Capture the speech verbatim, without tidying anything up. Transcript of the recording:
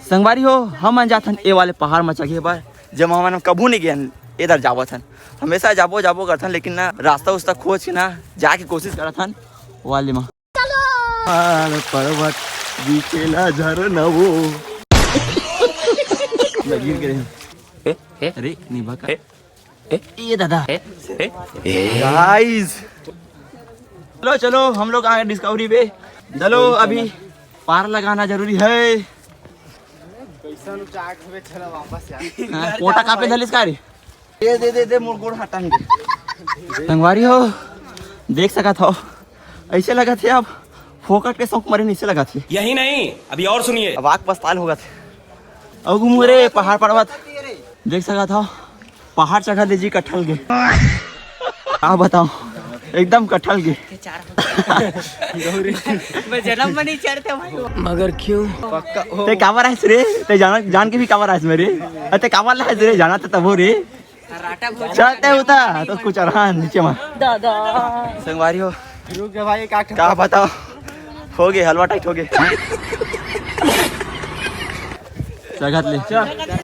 संगवारी हो, हमन जाथन ए वाले पहाड़ म चघे बर, जेमा हमन कभू नहीं गेन, एदर जावत हन। हमेशा जाबो जाबो करथन, लेकिन ना रास्ता उस्ता खोज के ना जाके कोशिश करत हन वाले म। पहाड़ पर्वत बीचेला झरना वो। मैं गिर गए। ए, ए, अरे नहीं बका। ए, ए, ये दादा। ए, ए, ए। गाइस, चलो चलो, हम लोग आए डिस्कवरी पे। चलो, अभी पार लगाना जरूरी है। हाँ, कोटा कहाँ पे धलिस का रे? दे दे दे दे, मोर गोड़ हटान दे। संगवारी हो, देख सकत हो, ऐसे लगत हे अब फोकट के शौक मरे, ऐसे लगत हे। यही नहीं, अभी और सुनिए। अब आग पस्ताल होगत हे। अउ घूमू रे पहाड़ पर्वत, देख सकत हो, पहाड़ चढ़ा दे जी कटहल के। का बताओ, एकदम कटहल के। मैं जन्म में नहीं चढ़ते भाई। मगर क्यों? ते काबर आइस रे? ते जान, जान के भी काबर आइस मेरे? अ, ते काबर लाइस रे? जाना तो तबो रे। चढ़ते होता तो कुछ अरहान नीचे में। दादा। संगवारी हो, रुक जा भाई, एक आठ का बताओ, हो गए, हलवा टाइट हो गए। चघत ले।